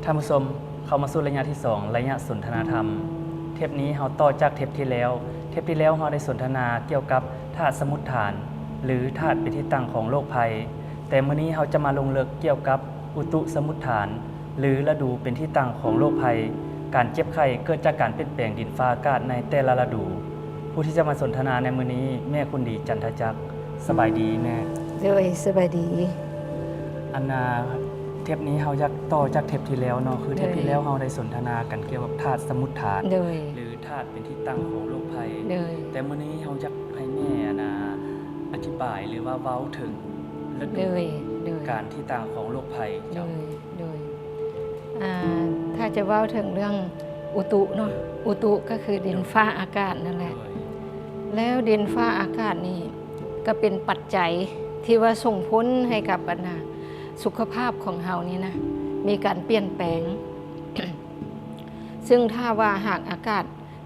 ທ່ານຜູ້ຊົມ, ເຂົ້າມາສູ່ໄລຍະທີສອງ ໄລຍະສົນທະນາທຳ. ເທບນີ້ເຮົາຕໍ່ຈາກເທບທີ່ແລ້ວ. ເທບທີ່ແລ້ວເຮົາໄດ້ສົນທະນາກ່ຽວກັບທາດສະໝຸດຖານ ຫຼື ທາດເປັນທີ່ຕັ້ງຂອງໂລກໄພ. ແຕ່ມື້ນີ້ເຮົາຈະມາລົງເລິກກ່ຽວກັບອຸຕຸສະໝຸດຖານ ຫຼື ລະດູເປັນທີ່ຕັ້ງຂອງໂລກໄພ, ການເຈັບໄຂ້ເກີດຈາກການປ່ຽນແປງດິນຟ້າອາກາດໃນແຕ່ລະລະດູ. ຜູ້ທີ່ຈະມາສົນທະນາໃນມື້ນີ້ ແມ່ຄຸນດີ ຈັນທະຈັກ. ສະບາຍດີແມ່. ໂດຍ ສະບາຍດີ. ອັນນ່າ ເທບນີ້ເຮົາຢາກຕໍ່ຈາກເທບທີ່ແລ້ວເນາະ, ຄືເທບທີ່ແລ້ວເຮົາໄດ້ສົນທະນາກັນກ່ຽວກັບທາດສະໝຸດຖານ ໂດຍ ຫຼື ທາດເປັນທີ່ຕັ້ງຂອງໂລກໄພ. ໂດຍ ແຕ່ມື້ນີ້ເຮົາຢາກໃຫ້ແມ່ ອັນນ່າ ອະທິບາຍ ຫຼືວ່າເວົ້າເຖິງລະດູ ໂດຍ ໂດຍ ການທີ່ຕັ້ງຂອງໂລກໄພ. ໂດ ເຈົ້າ ໂດຍ ອ່າ ຖ້າຈະເວົ້າເຖິງເລື່ອງອຸຕຸເນາະ, ອຸຕຸກໍຄືດິນຟ້າອາກາດນັ້ນແຫຼະ. ໂດຍ ແລ້ວດິນຟ້າອາກາດນີ້ກໍເປັນປັດໄຈທີ່ວ່າສົ່ງຜົນໃຫ້ກັບ ອັນນ່າ ສຸຂະພາບຂອງເຮົານີ້ນະ ມີການປ່ຽນແປງ. ຊຶ່ງຖ້າວ່າຫາກອາກາດ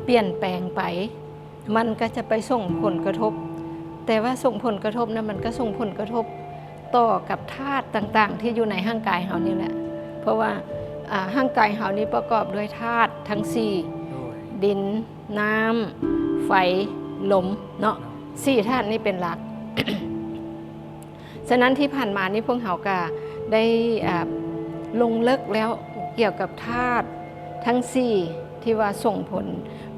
ປ່ຽນແປງໄປ ມັນກໍຈະໄປສົ່ງຜົນກະທົບ, ແຕ່ວ່າສົ່ງຜົນກະທົບນະ ມັນກໍສົ່ງຜົນກະທົບຕໍ່ກັບທາດຕ່າງໆທີ່ຢູ່ໃນຮ່າງກາຍເຮົານີ້ແຫຼະ. ເພາະວ່າ ອ່າ ຮ່າງກາຍເຮົານີ້ປະກອບດ້ວຍທາດທັງສີ່ ໂດຍ ດິນ, ນ້ຳ, ໄຟ, ລົມເນາະ, ເນາະ ສີ່ທາດນີ້ເປັນຫຼັກ. ສະນັ້ນທີ່ຜ່ານມານີ້ພວກເຮົາກະໄດ້ ອ່າ ລົງເລິກແລ້ວກ່ຽວກັບທາດທັງສີ່ ທີ່ວ່າສົ່ງຜົນ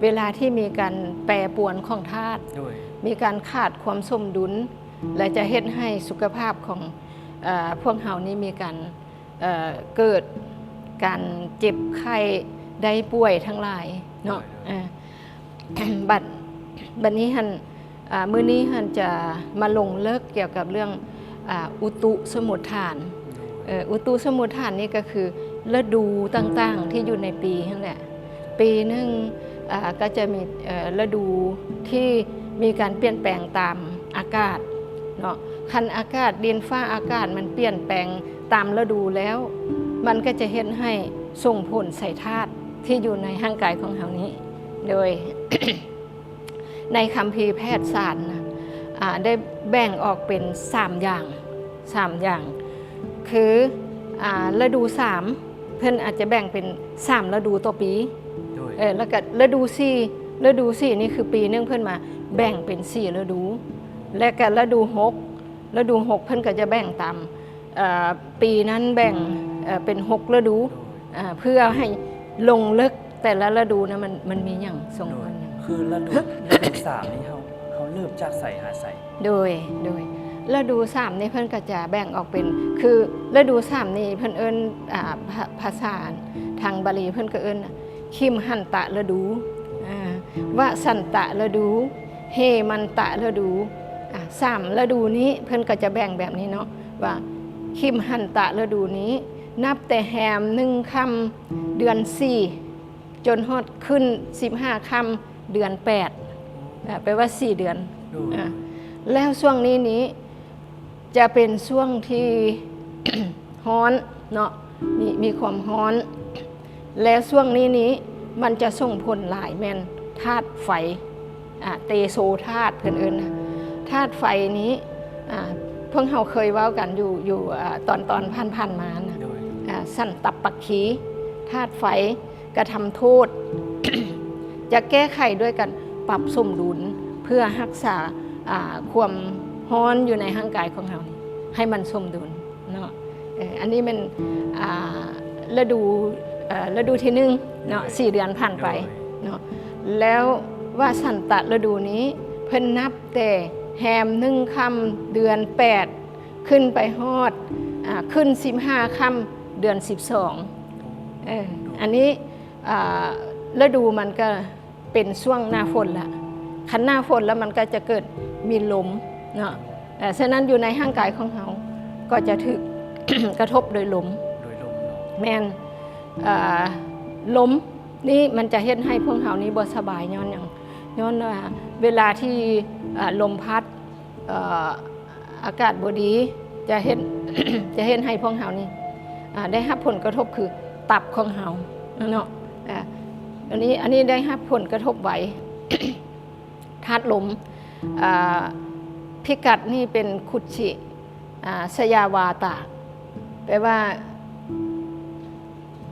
ເວລາທີ່ມີການແປປວນຂອງທາດ, ໂດຍ ມີການຂາດຄວາມສົມດຸນ ແລະ ຈະເຮັດໃຫ້ສຸຂະພາບຂອງ ເອີ ພວກເຮົານີ້ມີການ ເອີ ເກີດການເຈັບໄຂ້ໄດ້ປ່ວຍທັງຫຼາຍເນາະ. ໂດຍ ເອີ ບັດ ບັດນີ້ຫັ້ນ ອ່າ ມື້ນີ້ຫັ້ນຈະມາລົງເລິກກ່ຽວກັບເລື່ອງ ອ່າ ອຸຕຸສະໝຸດຖານ. ໂດຍ ເອີ ອຸຕຸສະໝຸດຖານນີ້ກໍຄືລະດູຕ່າງໆທີ່ຢູ່ໃນປີຫັ້ນແຫຼະ. ປີໜຶ່ງ ອ່າ ກໍຈະມີ ເອີ ລະດູທີ່ມີການປ່ຽນແປງຕາມອາກາດເນາະ. ຄັນອາກາດ ດິນຟ້າອາກາດມັນປ່ຽນແປງຕາມລະດູແລ້ວ ມັນກໍຈະເຮັດໃຫ້ສົ່ງຜົນໃສ່ທາດທີ່ຢູ່ໃນຮ່າງກາຍຂອງເຮົານີ້. ໂດຍ ໃນຄຳພີແພດສານນະ ອ່າ ໄດ້ແບ່ງອອກເປັນສາມຢ່າງ, ສາມຢ່າງ ຄື ອ່າ ລະດູສາມ ເພິ່ນອາດຈະແບ່ງເປັນສາມລະດູຕໍ່ປີ. ໂດຍ ເອີ ແລ້ວກະລະດູສີ່, ລະດູສີ່ນີ້ຄືປີໜຶ່ງເພິ່ນມາແບ່ງເປັນສີ່ລະດູ. ແລະກະລະດູຫົກ, ລະດູຫົກເພິ່ນກໍຈະແບ່ງຕາມ ເອີ ປີນັ້ນແບ່ງ ເອີ ເປັນຫົກລະດູ ໂດຍ ເອີ ເພື່ອໃຫ້ລົງເລິກແຕ່ລະລະດູນະ ມັນ ມັນມີຫຍັງສົ່ງຜົນຫຍັງ. ໂດຍ ຄືລະດູ ລະດູສາມນີ້ເຮົາ ເຮົາເລີ່ມຈາກໃສຫາໃສ? ໂດຍ ໂດຍ ລະດູສາມນີ້ເພິ່ນກໍຈະແບ່ງອອກເປັນ ຄືລະດູສາມນີ້ເພິ່ນເອີ້ນ ອ່າ ພາ ພາສາທາງບາລີເພິ່ນກໍເອີ້ນ ຄີມຫັນຕະລະດູ ອ່າ ວະສັນຕະລະດູ ເຮມັນຕະລະດູ. ອ່າ ສາມລະດູນີ້ເພິ່ນກໍຈະແບ່ງແບບນີ້ເນາະ ວ່າຄີມຫັນຕະລະດູນີ້ ນັບແຕ່ແຮມໜຶ່ງຄ່ຳເດືອນສີ່ ຈົນຮອດຂຶ້ນສິບຫ້າຄ່ຳເດືອນແປດ ອ່າ ແປວ່າສີ່ເດືອນ. ໂດຍ ອ່າ ແລ້ວຊ່ວງນີ້ນີ້ ຈະເປັນຊ່ວງທີ່ ຮ້ອນເນາະ ມີ ມີຄວາມຮ້ອນ ແລະ ຊ່ວງນີ້ນີ້ ມັນຈະສົ່ງຜົນຫຼາຍແມ່ນທາດໄຟ ອ່າ ເຕໂຊທາດເພິ່ນເອີ້ນນະ. ທາດໄຟນີ້ ອ່າ ພວກເຮົາເຄີຍເວົ້າກັນຢູ່ ຢູ່ ອ່າ ຕອນ ຕອນຜ່ານໆມານະ. ໂດຍ ອ່າ ສັນຕະປັກຄີ ທາດໄຟ ກະທຳໂທດ ຈະແກ້ໄຂດ້ວຍການປັບສົມດຸນ ເພື່ອຮັກສາ ອ່າ ຄວາມຮ້ອນຢູ່ໃນຮ່າງກາຍຂອງເຮົານີ້ ໃຫ້ມັນສົມດຸນເນາະ. ເອີ ອັນນີ້ແມ່ນ ອ່າ ລະດູ ເອີ ລະດູທີໜຶ່ງເນາະ ໂດຍ ສີ່ເດືອນຜ່ານໄປ ໂດຍ ເນາະ. ແລ້ວວະສັນຕະລະດູນີ້ ເພິ່ນນັບແຕ່ແຮມໜຶ່ງຄ່ຳເດືອນແປດ ຂຶ້ນໄປຮອດ ອ່າ ຂຶ້ນສິບຫ້າຄ່ຳເດືອນສິບສອງ. ເອີ ອັນນີ້ ອ່າ ລະດູມັນກະເປັນຊ່ວງໜ້າຝົນລະ ຄັນໜ້າຝົນລະມັນກະຈະເກີດມີລົມເນາະ. ເອີ ສະນັ້ນຢູ່ໃນຮ່າງກາຍຂອງເຮົາກໍຈະຖືກ ກະທົບໂດຍລົມ. ໂດຍລົມເນາະ. ແມ່ນ ເອີ ລົມນີ້ມັນຈະເຮັດໃຫ້ພວກເຮົານີ້ບໍ່ສະບາຍ ຍ້ອນຫຍັງ? ຍ້ອນວ່າເວລາທີ່ ເອີ ລົມພັດ ເອີ ອາກາດບໍ່ດີ ຈະເຮັດ ຈະເຮັດໃຫ້ພວກເຮົານີ້ ອ່າ ໄດ້ຮັບຜົນກະທົບຄືຕັບຂອງເຮົາເນາະ. ອ່າ ອັນນີ້ ອັນນີ້ໄດ້ຮັບຜົນກະທົບໄວ. ທາດລົມ ອ່າ ພິກັດນີ້ເປັນຄຸດຊິ ອ່າ ຊະຍາວາຕາ ແປວ່າ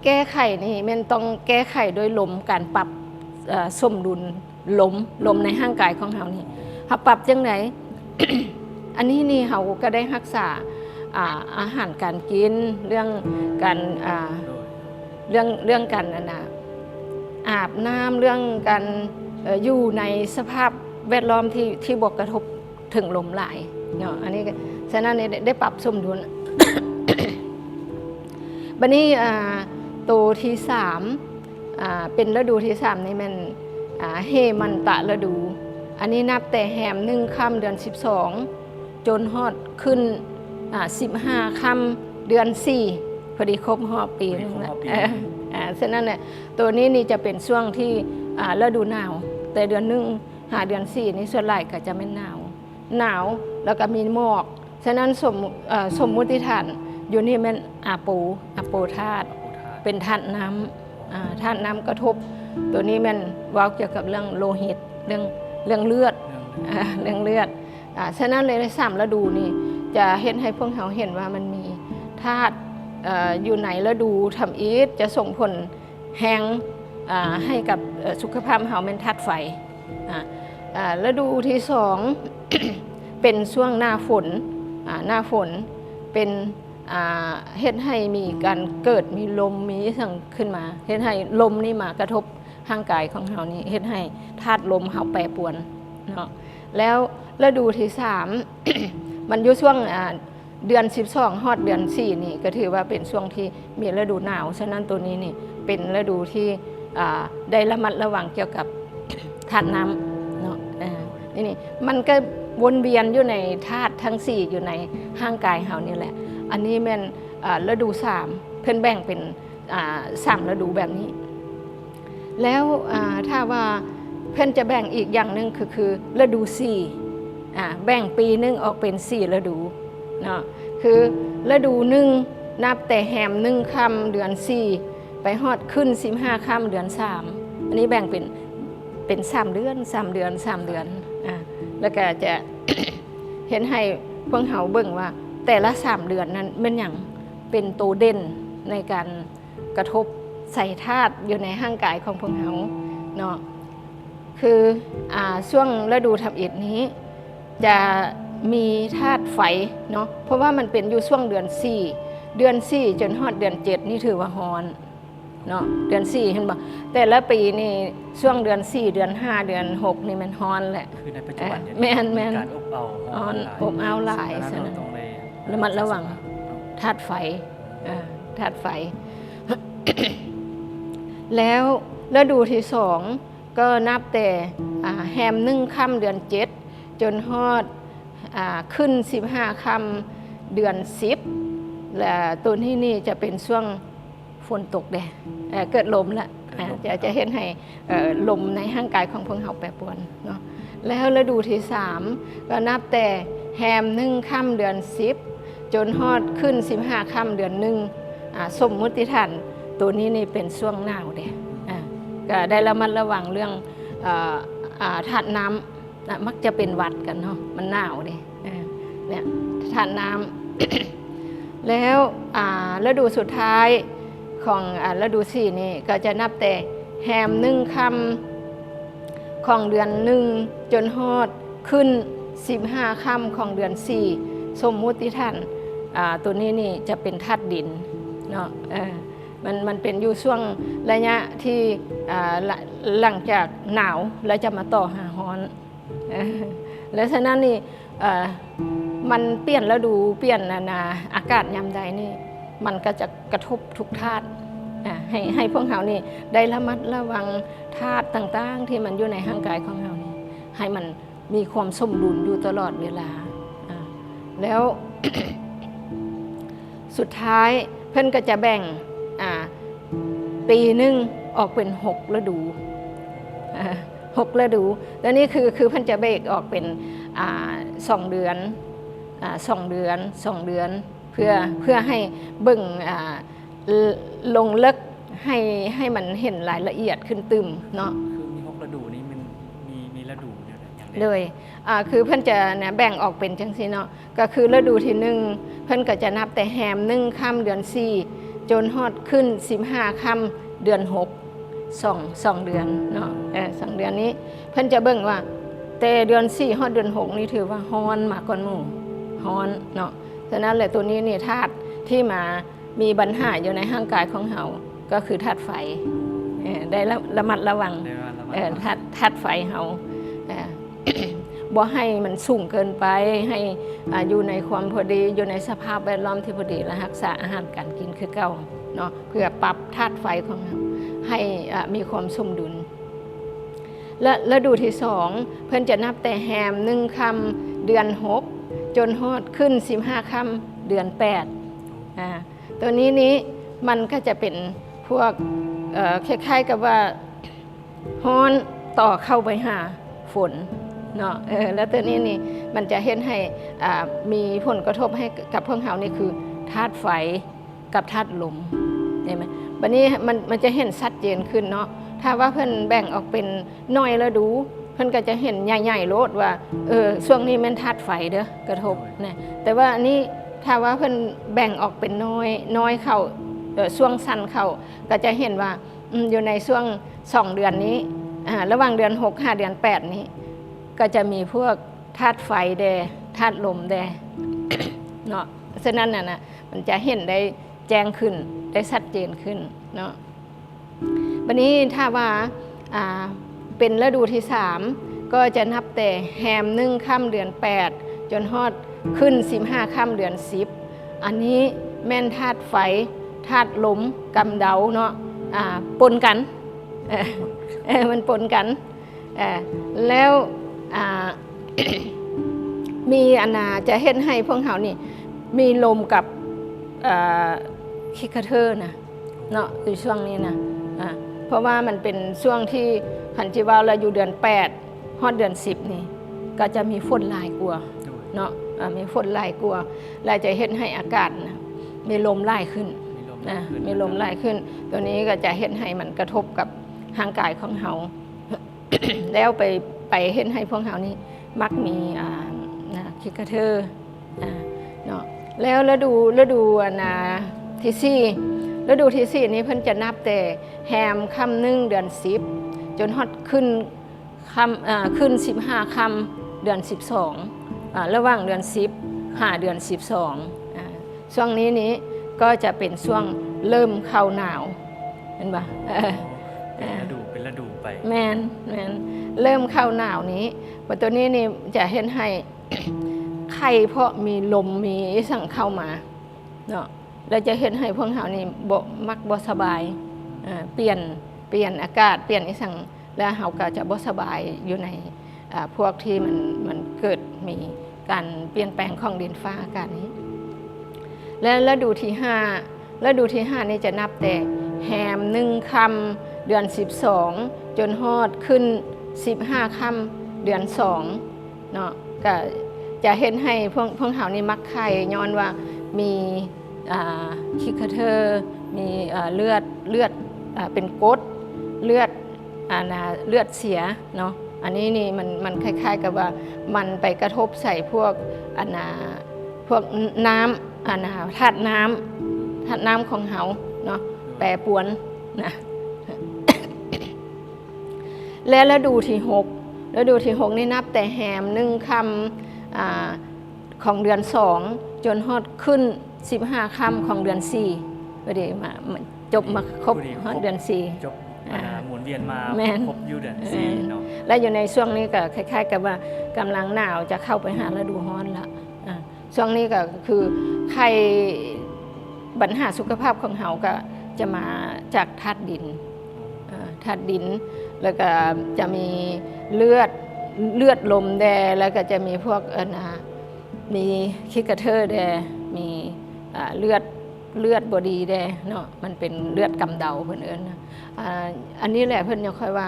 ແກ້ໄຂນີ້ແມ່ນຕ້ອງແກ້ໄຂໂດຍລົມ ການປັບ ເອີ ສົມດຸນລົມ ລົມໃນຮ່າງກາຍຂອງເຮົານີ້ ເຮົາປັບຈັ່ງໃດ? ອັນນີ້ນີ້ເຮົາກໍໄດ້ຮັກສາ ອາ ອາຫານການກິນ ເລື່ອງການ ອາ ເລື່ອງ ເລື່ອງການ ອັນນະ ອາບນ້ຳ ເລື່ອງການ ເອີ ຢູ່ໃນສະພາບແວດລ້ອມທີ່ ທີ່ບໍ່ກະທົບເຖິງລົມຫຼາຍເນາະ ອັນນີ້ກໍ ສະນັ້ນນີ້ໄດ້ ໄດ້ປັບສົມດຸນ. ບັດນີ້ ອາ ໂຕທີສາມ ອາ ເປັນລະດູທີສາມນີ້ແມ່ນ ອາ ເຮມັນຕະລະດູ ອັນນີ້ນັບແຕ່ແຮມໜຶ່ງຄ່ຳເດືອນສິບສອງ ຈົນຮອດຂຶ້ນ ອາ ສິບຫ້າຄ່ຳເດືອນສີ່ ພໍດີຄົບຮອບປີໜຶ່ງແລ້ວ ເອີ ອາ ສະນັ້ນແຫຼະ ໂຕນີ້ນີ້ຈະເປັນຊ່ວງທີ່ ອາ ລະດູໜາວ ແຕ່ເດືອນໜຶ່ງຫາເດືອນສີ່ນີ້ສ່ວນຫຼາຍກໍຈະແມ່ນໜາວ ໜາວ ແລ້ວກໍມີໝອກ ສະນັ້ນສົມ ເອີ ສົມມຸດຕິຖານຢູ່ນີ້ແມ່ນອາໂປ ອາໂປທາດ ອາໂປທາດ ເປັນທາດນ້ຳ ອາ ທາດນ້ຳກະທົບ ໂຕນີ້ແມ່ນເວົ້າກ່ຽວກັບເລື່ອງໂລຫິດ ເລື່ອງ ເລື່ອງເລືອດ ເລື່ອງເລືອດ ອາ ເລື່ອງເລືອດ ອາ ສະນັ້ນໃນສາມລະດູນີ້ຈະເຮັດໃຫ້ພວກເຮົາເຫັນວ່າມັນມີທາດ ເອີ ຢູ່ໃນລະດູທຳອິດຈະສົ່ງຜົນແຮງ ອາ ໃຫ້ກັບ ເອີ ສຸຂະພາບເຮົາແມ່ນທາດໄຟ ອາ ອາ ລະດູທີສອງ ເປັນຊ່ວງໜ້າຝົນ ອາ ໜ້າຝົນເປັນ ອາ ເຮັດໃຫ້ມີການເກີດມີລົມມີຫຍັງຂຶ້ນມາ ເຮັດໃຫ້ລົມນີ້ມາກະທົບຮ່າງກາຍຂອງເຮົານີ້ ເຮັດໃຫ້ທາດລົມເຮົາແປປວນເນາະ ແລ້ວລະດູທີສາມ ມັນຢູ່ຊ່ວງ ອາ ເດືອນສິບສອງຮອດເດືອນສີ່ນີ້ ກໍຖືວ່າເປັນຊ່ວງທີ່ມີລະດູໜາວ ສະນັ້ນໂຕນີ້ນີ້ເປັນລະດູທີ່ ອາ ໄດ້ລະມັດລະວັງກ່ຽວກັບທາດນ້ຳເນາະ ເອີ ນີ້ ນີ້ ມັນກໍວົນວຽນຢູ່ໃນທາດທັງສີ່ຢູ່ໃນຮ່າງກາຍເຮົານີ້ແຫຼະ ອັນນີ້ແມ່ນ ອາ ລະດູສາມ ເພິ່ນແບ່ງເປັນ ອາ ສາມລະດູແບບນີ້ ແລ້ວ ອາ ຖ້າວ່າເພິ່ນຈະແບ່ງອີກຢ່າງໜຶ່ງ ຄື ຄືລະດູສີ່ ອາ ແບ່ງປີໜຶ່ງອອກເປັນສີ່ລະດູເນາະ ຄືລະດູໜຶ່ງ ນັບແຕ່ແຮມໜຶ່ງຄ່ຳເດືອນສີ່ ໄປຮອດຂຶ້ນສິບຫ້າຄ່ຳເດືອນສາມ ອັນນີ້ແບ່ງເປັນ ເປັນສາມເດືອນ ສາມເດືອນ ສາມເດືອນ ອາ ແລ້ວກໍຈະເຮັດໃຫ້ພວກເຮົາເບິ່ງວ່າແຕ່ລະສາມເດືອນນັ້ນແມ່ນຫຍັງເປັນໂຕເດັ່ນໃນການ ກະທົບໃສ່ທາດຢູ່ໃນຮ່າງກາຍຂອງພວກເຮົາເນາະ ຄື ອາ ຊ່ວງລະດູທຳອິດນີ້ຈະມີທາດໄຟເນາະ ເພາະວ່າມັນເປັນຢູ່ຊ່ວງເດືອນສີ່ ເດືອນສີ່ຈົນຮອດເດືອນເຈັດນີ້ຖືວ່າຮ້ອນເນາະ ເດືອນສີ່ເຫັນບໍ່ ແຕ່ລະປີນີ້ຊ່ວງເດືອນສີ່ ເດືອນຫ້າ ເດືອນຫົກນີ້ແມ່ນຮ້ອນແຫຼະ ຄືໃນປັດຈຸບັນ ເອີ ແມ່ນໆ ມີການອົບເອົາຮ້ອນ ອົບເອົາຫຼາຍ ສະນັ້ນລະມັດລະວັງທາດໄຟ ເອີ ທາດໄຟ ແລ້ວລະດູທີສອງກໍນັບແຕ່ ອາ ແຮມໜຶ່ງຄ່ຳເດືອນເຈັດ ຈົນຮອດ ອາ ຂຶ້ນສິບຫ້າຄ່ຳເດືອນສິບ ແລະ ໂຕນີ້ນີ້ຈະເປັນຊ່ວງຝົນຕົກເດ້ ເອີ ເກີດລົມລະ ເກີດລົມ ອາ ຈະ ຈະເຮັດໃຫ້ ເອີ ລົມໃນຮ່າງກາຍຂອງພວກເຮົາແປປວນເນາະ ແລ້ວລະດູທີສາມກໍນັບແຕ່ແຮມໜຶ່ງຄ່ຳເດືອນສິບ ຈົນຮອດຂຶ້ນສິບຫ້າຄ່ຳເດືອນໜຶ່ງ ອາ ສົມມຸດຕິຖານໂຕນີ້ນີ້ເປັນຊ່ວງໜາວເດ້ ອາ ກໍໄດ້ລະມັດລະວັງເລື່ອງ ເອີ ອາ ທາດນ້ຳນະ ມັກຈະເປັນຫວັດກັນເນາະ ມັນໜາວເດ້ ເອີ ເນຍ ທາດນ້ຳ ແລ້ວ ອາ ລະດູສຸດທ້າຍຂອງ ອາ ລະດູສີ່ນີ້ ກໍຈະນັບແຕ່ແຮມໜຶ່ງຄ່ຳ ຂອງເດືອນໜຶ່ງຈົນຮອດຂຶ້ນສິບຫ້າຄ່ຳຂອງເດືອນສີ່ ສົມມຸດຕິຖານ ອາ ໂຕນີ້ນີ້ຈະເປັນທາດດິນເນາະ ເອີ ມັນ ມັນເປັນຢູ່ຊ່ວງໄລຍະທີ່ ອາ ລະ ຫຼັງຈາກໜາວແລ້ວຈະມາຕໍ່ຫາຮ້ອນ ເອີ ແລະ ສະນັ້ນນີ້ ເອີ ມັນປ່ຽນລະດູ ປ່ຽນ ອັນນາ ອາກາດຍາມໃດນີ້ ມັນກໍຈະກະທົບທຸກທາດ ອາ ໃຫ້ ໃຫ້ພວກເຮົານີ້ໄດ້ລະມັດລະວັງທາດຕ່າງໆ ທີ່ມັນຢູ່ໃນຮ່າງກາຍຂອງເຮົານີ້ ໃຫ້ມັນມີຄວາມສົມດຸນຢູ່ຕະຫຼອດເວລາ ອາ ແລ້ວ ສຸດທ້າຍເພິ່ນກໍຈະແບ່ງ ອາ ປີໜຶ່ງອອກເປັນຫົກລະດູ ອາ ຫົກລະດູ ແລ້ວນີ້ຄື ຄືເພິ່ນຈະແບ່ງອອກເປັນ ອາ ສອງເດືອນ ອາ ສອງເດືອນ ສອງເດືອນ ເພື່ອ ເພື່ອໃຫ້ເບິ່ງ ອາ ລົງເລິກ ໃຫ້ ໃຫ້ມັນເຫັນລາຍລະອຽດຂຶ້ນຕື່ມເນາະ ຄືມີຫົກລະດູນີ້ມັນມີ ມີລະດູແນວໃດ ໂດຍ ອາ ຄືເພິ່ນຈະນະ ແບ່ງອອກເປັນຈັ່ງຊີ້ເນາະ ກໍຄືລະດູທີໜຶ່ງ ເພິ່ນກໍຈະນັບແຕ່ແຮມໜຶ່ງຄ່ຳເດືອນສີ່ ຈົນຮອດຂຶ້ນສິບຫ້າຄ່ຳເດືອນຫົກ ສອງ ສອງເດືອນເນາະ ເອີ ສອງເດືອນນີ້ ເພິ່ນຈະເບິ່ງວ່າ ແຕ່ເດືອນສີ່ຮອດເດືອນຫົກນີ້ຖືວ່າຮ້ອນມາກ່ອນໝູ່ ຮ້ອນເນາະ. ສະນັ້ນແຫຼະ ໂຕນີ້ນີ້ ທາດທີ່ມາມີບັນຫາຢູ່ໃນຮ່າງກາຍຂອງເຮົາ ກໍຄືທາດໄຟ ເອີ ໄດ້ລະ ລະມັດລະວັງ ໄດ້ລະມັດລະວັງ ເອີ ທາດ ທາດໄຟເຮົາ ເອີ ບໍ່ໃຫ້ມັນສູງເກີນໄປ ໃຫ້ ອາ ຢູ່ໃນຄວາມພໍດີ ຢູ່ໃນສະພາບແວດລ້ອມທີ່ພໍດີ ແລະ ຮັກສາອາຫານການກິນຄືເກົ່າເນາະ ເພື່ອປັບທາດໄຟຂອງເຮົາໃຫ້ ອາ ມີຄວາມສົມດຸນ. ແລະ ລະດູທີສອງ ເພິ່ນຈະນັບແຕ່ແຮມໜຶ່ງຄ່ຳເດືອນຫົກ ຈົນຮອດຂຶ້ນສິບຫ້າຄ່ຳເດືອນແປດ ອາ ໂຕນີ້ນີ້ ມັນກໍຈະເປັນພວກ ເອີ ຄ້າຍໆກັບວ່າ ຮ້ອນຕໍ່ເຂົ້າໄປຫາຝົນເນາະ ເອີ ແລ້ວໂຕນີ້ນີ້ ມັນຈະເຮັດໃຫ້ ອ່າ ມີຜົນກະທົບໃຫ້ກັບພວກເຮົານີ້ ຄືທາດໄຟກັບທາດລົມ ເຫັນໄໝ? ບັດນີ້ມັນ ມັນຈະເຫັນຊັດເຈນຂຶ້ນເນາະ ຖ້າວ່າເພິ່ນແບ່ງອອກເປັນໜ່ວຍລະດູ ເພິ່ນກໍຈະເຫັນໃຫຍ່ໆໂລດວ່າ ເອີ ຊ່ວງນີ້ແມ່ນທາດໄຟເດີ ກະທົບນະ ແຕ່ວ່າອັນນີ້ ຖ້າວ່າເພິ່ນແບ່ງອອກເປັນໜ່ວຍ ໜ່ວຍເຂົ້າ ເອີ ຊ່ວງສັ້ນເຂົ້າ ກໍຈະເຫັນວ່າ ອືມ ຢູ່ໃນຊ່ວງສອງເດືອນນີ້ ອາ ລະຫວ່າງເດືອນຫົກຫາເດືອນແປດນີ້ ກໍຈະມີພວກທາດໄຟແດ່ ທາດລົມແດ່ເນາະ. ສະນັ້ນນະ ມັນຈະເຫັນໄດ້ແຈ້ງຂຶ້ນ ໄດ້ຊັດເຈນຂຶ້ນເນາະ. ບັດນີ້ຖ້າວ່າ ອາ ເປັນລະດູທີສາມ ກໍຈະນັບແຕ່ແຮມໜຶ່ງຄ່ຳເດືອນແປດ ຈົນຮອດຂຶ້ນສິບຫ້າຄ່ຳເດືອນສິບ ອັນນີ້ແມ່ນທາດໄຟ ທາດລົມ ກຳເດົາເນາະ ອາ ປົນກັນ ເອີ ເອີ ມັນປົນກັນ ເອີ ແລ້ວ ອາ ມີອັນນາ ຈະເຮັດໃຫ້ພວກເຮົານີ້ມີລົມກັບ ເອີ ຄິກກະເທີນະ ເນາະ ຢູ່ຊ່ວງນີ້ນະ ອາ ເພາະວ່າມັນເປັນຊ່ວງທີ່ ຄັນຊິເວົ້າແລ້ວ ຢູ່ເດືອນແປດຮອດເດືອນສິບນີ້ ກໍຈະມີຝົນຫຼາຍກວ່າ ໂດຍ ເນາະ ອາ ມີຝົນຫຼາຍກວ່າ ແລະ ຈະເຮັດໃຫ້ອາກາດນະ ມີລົມຫຼາຍຂຶ້ນ ມີລົມຫຼາຍຂຶ້ນ ອາ ມີລົມຫຼາຍຂຶ້ນ ໂຕນີ້ກໍຈະເຮັດໃຫ້ມັນກະທົບກັບຮ່າງກາຍຂອງເຮົາ ແລ້ວໄປ ໄປເຮັດໃຫ້ພວກເຮົານີ້ມັກມີ ອາ ນະ ຄິກກະເທີ ອາ ເນາະ ແລ້ວລະດູ ລະດູອັນນາທີສີ່ ລະດູທີສີ່ນີ້ເພິ່ນຈະນັບແຕ່ແຮມຄ່ຳໜຶ່ງເດືອນສິບ ຈົນຮອດຂຶ້ນຄ່ຳ ເອີ ຂຶ້ນສິບຫ້າຄ່ຳເດືອນສິບສອງ ອາ ລະຫວ່າງເດືອນສິບຫາເດືອນສິບສອງ ອາ ຊ່ວງນີ້ນີ້ກໍຈະເປັນຊ່ວງເລີ່ມເຂົ້າໜາວ ແມ່ນບໍ່? ເອີ ເປັນລະດູ ເປັນລະດູໄປ ແມ່ນ ແມ່ນ ເລີ່ມເຂົ້າໜາວນີ້ ບັດໂຕນີ້ນີ້ຈະເຮັດໃຫ້ ໄຂ້ ເພາະມີລົມ ມີອີ່ສັງເຂົ້າມາເນາະ ແລ້ວຈະເຮັດໃຫ້ພວກເຮົານີ້ບໍ່ ມັກບໍ່ສະບາຍ ເອີ ປ່ຽນ ປ່ຽນອາກາດ ປ່ຽນອີ່ສັງ ແລ້ວເຮົາກໍຈະບໍ່ສະບາຍຢູ່ໃນ ອາ ພວກທີ່ມັນ ມັນເກີດມີການປ່ຽນແປງຂອງດິນຟ້າອາກາດນີ້ ແລະ ລະດູທີຫ້າ ລະດູທີຫ້ານີ້ຈະນັບແຕ່ແຮມໜຶ່ງຄ່ຳເດືອນສິບສອງ ຈົນຮອດຂຶ້ນສິບຫ້າຄ່ຳເດືອນສອງເນາະ ກະຈະເຮັດໃຫ້ພວກ ພວກເຮົານີ້ມັກໄຂ້ ຍ້ອນວ່າມີ ອາ ຄີກາເທີ ມີ ອາ ເລືອດ ເລືອດ ອາ ເປັນກົດ ເລືອດ ອັນນາ ເລືອດເສຍເນາະ ອັນນີ້ນີ້ມັນ ມັນຄ້າຍໆກັບວ່າມັນໄປກະທົບໃສ່ພວກ ອັນນາ ພວກ ນ- ນ້ຳ ອັນນາ ທາດນ້ຳ ທາດນ້ຳຂອງເຮົາເນາະ ແປປວນນະ ແລະ ລະດູທີຫົກ ລະດູທີຫົກນີ້ນັບແຕ່ແຮມໜຶ່ງຄ່ຳ ອາ ຂອງເດືອນສອງ ຈົນຮອດຂຶ້ນສິບຫ້າຄ່ຳຂອງເດືອນສີ່ ພໍດີມາ ມາ ຈົບມາຄົບຮອດເດືອນສີ່ ຈົບ ອາ ອາ ໝູນວຽນມາ ແມ່ນ ຄົບຢູ່ເດືອນສີ່ເນາະ ແລະ ຢູ່ໃນຊ່ວງນີ້ກໍຄ້າຍໆກັບວ່າກຳລັງໜາວຈະເຂົ້າໄປຫາລະດູຮ້ອນລະ ອາ ຊ່ວງນີ້ກໍຄືໄຂ້ ບັນຫາສຸຂະພາບຂອງເຮົາກໍຈະມາຈາກທາດດິນ ເອີ ທາດດິນ ແລ້ວກໍຈະມີເລືອດ ເລືອດລົມແດ່ ແລ້ວກໍຈະມີພວກ ອັນນາ ມີຄີກາເທີແດ່ ມີ ອາ ເລືອດ ເລືອດບໍ່ດີແດ່ເນາະ ມັນເປັນເລືອດກຳເດົາເພິ່ນເອີ້ນນະ ອາ ອັນນີ້ແຫຼະເພິ່ນຍັງຄ່ອຍວ່າ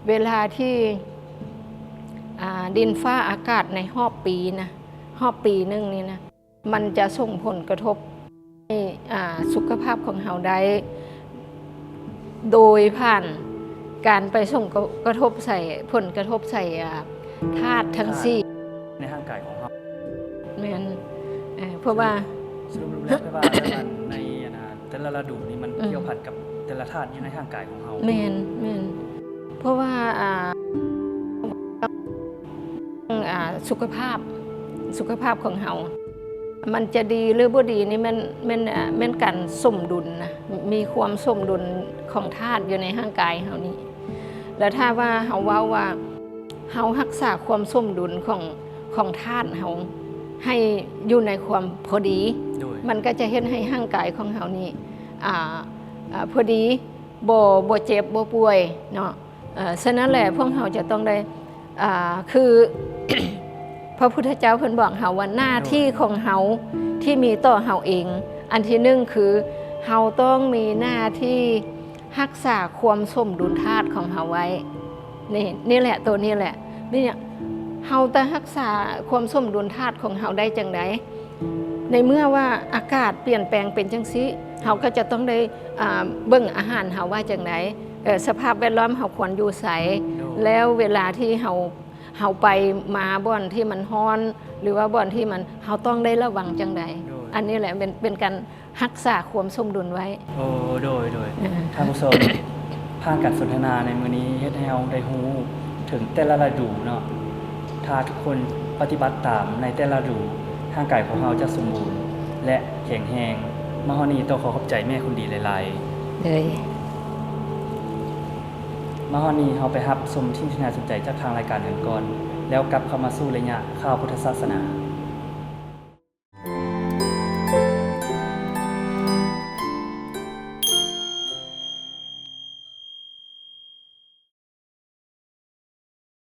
ເວລາທີ່ ອາ ດິນຟ້າອາກາດໃນຮອບປີນະ ຮອບປີໜຶ່ງນີ້ນະ ມັນຈະສົ່ງຜົນກະທົບໃຫ້ ອາ ສຸຂະພາບຂອງເຮົາໄດ້ ໂດຍຜ່ານການໄປສົ່ງກະ ກະທົບໃສ່ ຜົນກະທົບໃສ່ ອາ ທາດທັງສີ່ ໃນຮ່າງກາຍຂອງເຮົາ ແມ່ນ ເອີ ເພາະວ່າ ສະຫຼຸບແລ້ວແປວ່າ ໃນ ອັນນາ ແຕ່ ແຕ່ລະລະດູນີ້ມັນ ອືມ ກ່ຽວພັນກັບແຕ່ລະທາດຢູ່ໃນຮ່າງກາຍຂອງເຮົາ. ແມ່ນ ແມ່ນ ເພາະວ່າ ອ່າ ອ່າ ສຸຂະພາບ ສຸຂະພາບຂອງເຮົາ ມັນຈະດີຫຼືບໍ່ດີນີ້ແມ່ນ ແມ່ນ ອ່າ ແມ່ນການສົມດຸນນະ ມີຄວາມສົມດຸນຂອງທາດຢູ່ໃນຮ່າງກາຍເຮົານີ້ ແລ້ວຖ້າວ່າເຮົາເວົ້າວ່າ ເຮົາຮັກສາຄວາມສົມດຸນຂອງ ຂອງທາດເຮົາໃຫ້ຢູ່ໃນຄວາມພໍດີ ໂດຍ ມັນກໍຈະເຮັດໃຫ້ຮ່າງກາຍຂອງເຮົານີ້ ອ່າ ອ່າ ພໍດີ ບໍ່ ບໍ່ເຈັບ ບໍ່ປ່ວຍເນາະ. ເອີ ສະນັ້ນແຫຼະ ພວກເຮົາຈະຕ້ອງໄດ້ ອ່າ ຄື ພະພຸດທະເຈົ້າເພິ່ນບອກເຮົາວ່າ ໜ້າທີ່ ໂດຍ ຂອງເຮົາທີ່ມີຕໍ່ເຮົາເອງ ອັນທີໜຶ່ງຄື ເຮົາຕ້ອງມີໜ້າທີ່ຮັກສາຄວາມສົມດຸນທາດຂອງເຮົາໄວ້ ນີ້ ນີ້ແຫຼະ ໂຕນີ້ແຫຼະ ນີ້ ເຮົາຈະຮັກສາຄວາມສົມດຸນທາດຂອງເຮົາໄດ້ຈັ່ງໃດ? ໃນເມື່ອວ່າອາກາດປ່ຽນແປງເປັນຈັ່ງຊີ້ ເຮົາກໍຈະຕ້ອງໄດ້ ອ່າ ເບິ່ງອາຫານເຮົາວ່າຈັ່ງໃດ ເອີ ສະພາບແວດລ້ອມເຮົາຄວນຢູ່ໃສ ໂດຍ ແລ້ວເວລາທີ່ເຮົາ ເຮົາໄປມາບ່ອນທີ່ມັນຮ້ອນ ຫຼືວ່າບ່ອນທີ່ມັນ ເຮົາຕ້ອງໄດ້ລະວັງຈັ່ງໃດ? ໂດຍ ອັນນີ້ແຫຼະເປັນ ເປັນການຮັກສາຄວາມສົມດຸນໄວ້. ໂອ້ ໂດຍ ໂດຍ ເອີ ທ່ານຜູ້ຊົມ ຜ່ານການສົນທະນາໃນມື້ນີ້ເຮັດໃຫ້ເຮົາໄດ້ຮູ້ເຖິງແຕ່ລະລະດູເນາະ ຖ້າທຸກຄົນປະຕິບັດຕາມໃນແຕ່ລະລະດູ ຮ່າງກາຍຂອງເຮົາຈະສົມບູນ ແລະ ແຂງແຮງ. ມາຮອດນີ້ຕ້ອງຂໍຂອບໃຈແມ່ຄົນດີຫຼາຍໆ. ໂດຍ. ມາຮອດນີ້ເຮົາໄປຮັບຊົມສິ່ງທີ່ໜ້າສົນໃຈຈາກທາງລາຍການກັນກ່ອນ ແລ້ວກັບເຂົ້າມາສູ່ໄລຍະຂ່າວພຸດທະສາສະໜາ.